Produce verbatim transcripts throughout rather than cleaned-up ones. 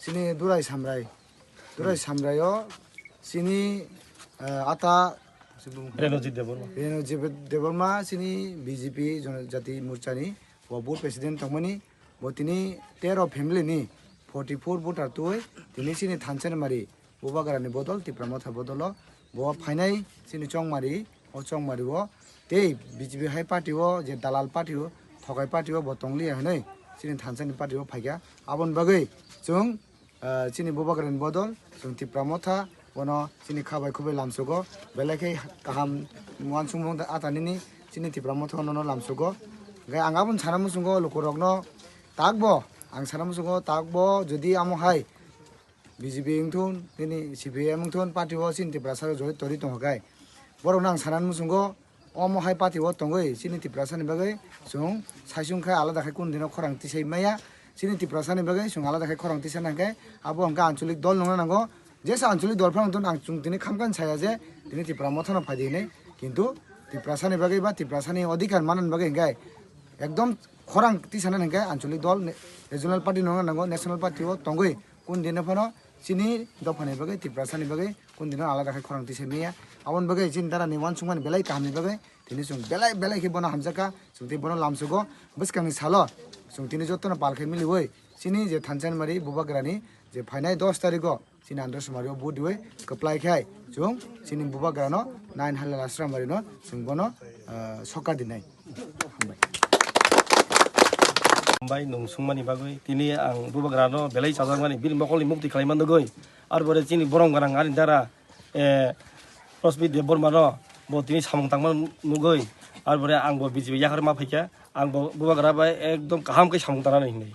Chini Durai Samrai. Durai Samraio chini, eh, ata Renojit Debbarma. Renojit Debbarma chini B J P Jonojati Morchani bo booth president tongmani, bo tini tero family ni forty four voter twi tini chini Thansanimari Bubagrani bodol, Tipra Motha bodolo bo phainai chini Chongmari, o Chongmari o tei B J P hai party o je dalal party o, thokai party o bo tongliya hinwi chini Thansani party o phaikha. Aboni bagwi chwng, ah, chini Bubagrani bodol chwng Tipra Motha bono chini kha bai khubui lamsugo, belai khe kaham uansukmung ata nini chini Tipra Motha nono lamsugo. Hwnkhe ang aboni sana muchungo lukurokno takbo, ang sana muchungo takbo jodi amo hai B J P wngthun, nini C P I M wngthun, party o chini Tiprasa rok jodi tori tongo khe, borokno ang sanani muchungo, omo hai party o tongwi chini Tiprasa ni bagwi chwng saichung khe alada khe kunu dino khorang tisai maya, chini Tiprasa ni bagwi chwng alada khe khorang tisana hwnkhe abo hwnkhe anchalik dol nungna nango, jesa anchalik dol phano wngthun ang chwng tini khamkha saya je tini Tipra Motha no phaidi hinwi, kintu Tiprasa ni bagwi ba Tiprasa ni odhikar manna bagwi hwnkhe ekdom khorang tisana hwnkhe anchalik dol ne-, regional party nungna nango, national party o tongwi kunu dino phano chini dophani bagwi, Tiprasani bagwi kunu dino alada khe khorang tisai maya. Aboni bagwi chini darani uansukmani belai kahamni bagwi tini chwng belai belai khe bono hamjakha, chwng tei bono lamsugo. Bwskangni salo chwng tini jotono pal khe miliwi chini je Thansanimari Bubagrani je phainai dos tarigo chini Andhra Sumari o vote diwi kwplai khai chwng chini Bubagrano nine Halal Ashram barino chwng bono, ah, sokar dinai. Hambai. Hambai nwng sungmani bagwi. Tini ang Bubagrano belai chajakmani, bini mokolni mukti khlaima nugwi. Ar pore chini borom gwnang ani dara, eh, Rosmi Debbarmano bo tini samung tangma nugwi. Ar pore ang bo B J P yakarma phaikha, ang bo Bubagra bai ekdom kaham khe samung tangnani hinwi.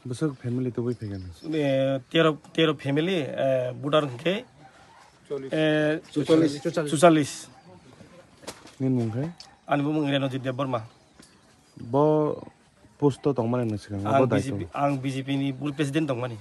Bwswk family tubui phaikha nang? Eh, tero, tero family, eh, voter hwnkhe, eh, chuchallis. Chuchallis. Nini mung khe? Ani bumung Renojit Debbarma. Bo post o tongmani nang swkang, abo ang daito. B J P, ang B J P ni booth president tongmani.